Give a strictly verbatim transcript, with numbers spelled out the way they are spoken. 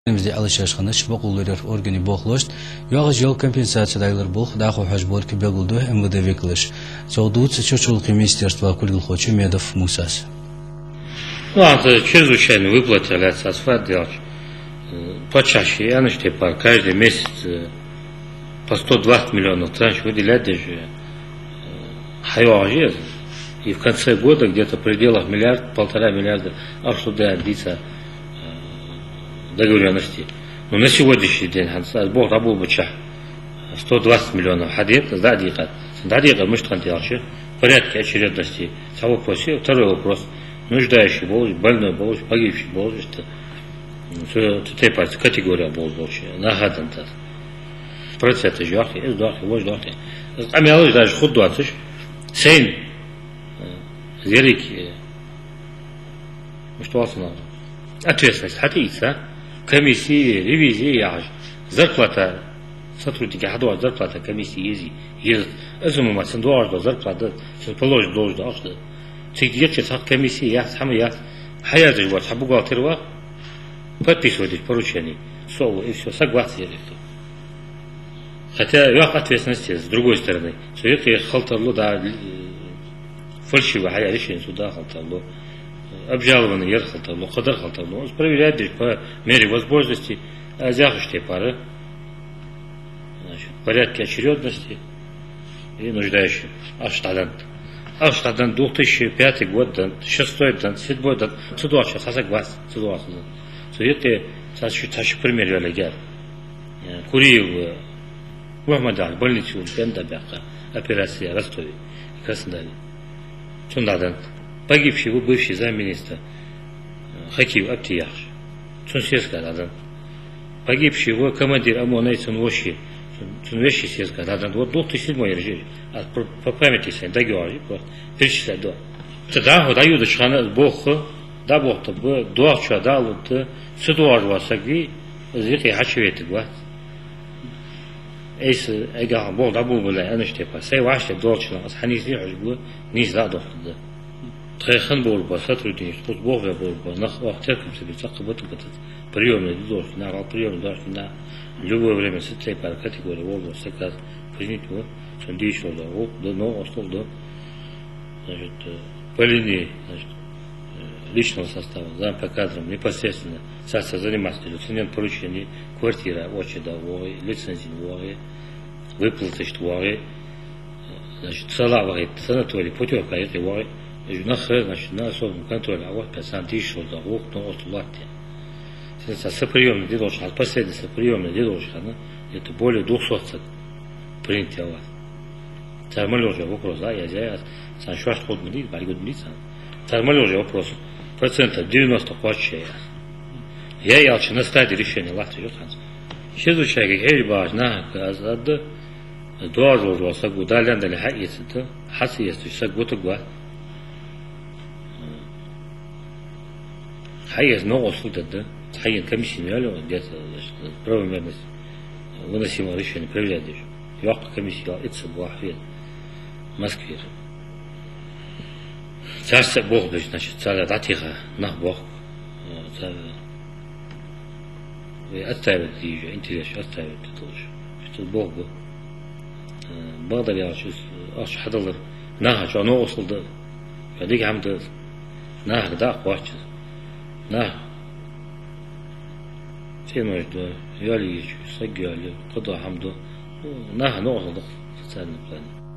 Нимзи алашаш ханаш бакъулларер органи бохлошт, йоагӀаш йола компенсаци дайлар болх дӀахо хьожа болга белгалду МВД векалаш. Цо дувц чурчалхи министерства кулгалхочо Медов Мусас. Ну, а это чрезвычайная выплата является асфальт делать. Э, почаще, я на что пар, каждый месяц, э, по сто двадцать миллионов транш выделять даже, э, хьайоагӀаш я. И в конце года где-то в пределах миллиард, полтора миллиарда ах шу да дица, э, договорённости. Но на сегодняшний день, хӀанз аз боху дӀаболабича, сто двадцать миллионов хьадийкъа, дӀадийкъа. ДӀадийкъа мишта хиннад аьлча, в порядке очередности. Цхьа вопрос я, второй вопрос. Нуждающий болаш, больной болаш, погибший болаш, иштта, м, цу, цу тайпара категория болаш болча наха деннад. Проценташ йоахе, из доахе, вож доахе. Из къамаьлаш даже хургдоацаш, сайна, э, ерриг, э, мишта оал цунах, ответственность хьатӀаийца, комисси, ревизи яхаш, зарплата, сотрудника хьадоагӀаш зарплата комисси езий, езац. Из ма ма цун доагӀаш дола зарплата, цун положено долаш дола ахча да. Цига еча цхьа комисси яц, хӀама яц, хьаяздеш вола цхьа бухгалтер ва, подписывать деш поручени, со ва, и всё, согласие дерг. Хотя йоккха ответственность я, с другой стороны. Цу юкъе хила тарлу, да, э, фальшивый хьаяь решени цу да хила тарлу. Обжалованный яр хила тарлу, кхыдар хила тарлу. Уж проверять деш по мере возможности, аз яхача тайпара. Значит, в порядке очередности и нуждающим. Ахча дӀаденнад. Ахча дӀаденнад, две тысячи пятый год деннад, шестой деннад, седьмой деннад. Цу доагӀача цхьа саг вац, цу доагӀача. Цу юкъе цхьа ши, цхьа ши пример йоаллигар. Э, Куриев, э, Мухьмад-Ӏаьла больнице укх пенда баьккха, операци Ростове, Краснодаре. Цунна дӀаденнад. Погибший ва бывший замминистра, э, Хакиев Апти яхаш. Цун сеска дӀаденнад. Погибший ва командир ОМОНа, цун воши. Цун, цун веший сеска дӀаденнад. Вот две тысячи седьмой яр жи. А по, по памяти сайна дагайоагӀаш я, просто перечислять ду. Цу дӀахо дӀайодача хана из боху, дӀабохийтаргба, доагӀачоа дӀалургда, ца доагӀаш вола саг вий, из юкъе хьачуветтаргвац. Айса, айгахьа боху дӀаболабале, аьннача тайпара. Сай вӀаштӀехьа долча наха аз хьанийсде хьожаргва, нийса дӀа а дохийтаргда. Тхоай хинна болаш бола сотрудничество, тхоца бохабаь болаш бола нах, оаха теркам ца бе, цхьаккха батаргбац. Приёмный ди долаш, нагахьа приёмный долаш, на любое время цу тайпара категория волаш вола саг аз принять ва, цунна дийшар да, гӀулакх да, новкъостал да. Значит, э, по линии, значит, э, личного состава, зам по кадрам, непосредственно царца заниматься деш, цунна поручени, квартира, отчет да воагӀе, лицензи воагӀе, выплаташ воагӀе, значит, сала вахит, санаторий, путёвка юкъе воагӀе, уж нах, значит, на особом контроле, а вот пацан дийшар да, гӀулакх, новкъостал латт. Сенца са приёмный ди долаш, хӀанз последний са приёмный ди долаш хана, это более двухсот саг принять яьлар. Цар мел йолча вопрос, да, я, я, я, царна шоашта хургда ма дий, бӀаргагургда ма дий царна. Цар мел йолча вопрос, процентов девяносто кхоачаш я. Я аьлча на стадии решения латташ я хӀанз. Чрезвычайкага хьежа багӀача нахага аз аргда, доагӀаш вола саг ва, Дала аьннадале хьаэцаргда, хьа ца эцача саг вутаргвац. Хьаэца новкъостал дергда, хьаена комиссена йоалаю, где-то, значит, правомерность выносимого решения проверять деш. Йоккха комисси йола, итт саг ва хьаэца Москвера. Царца а бохабеш, значит, царга дӀатеха нах бохк. Цар вай отстаивать де дезаш, интересаш отстаивать де долаш. Иштта бохабу. Э, бакъдар аьлча, из ахча хьадалар наха чӀоагӀа новкъостал да. Ва дика хӀама да из. Нахага дӀа а кхоач из. Наха цӀенош да, йоалае йиш я, саг йоалаю, кхыдола хӀама да. Ну, наха новкъостал да социальный плане.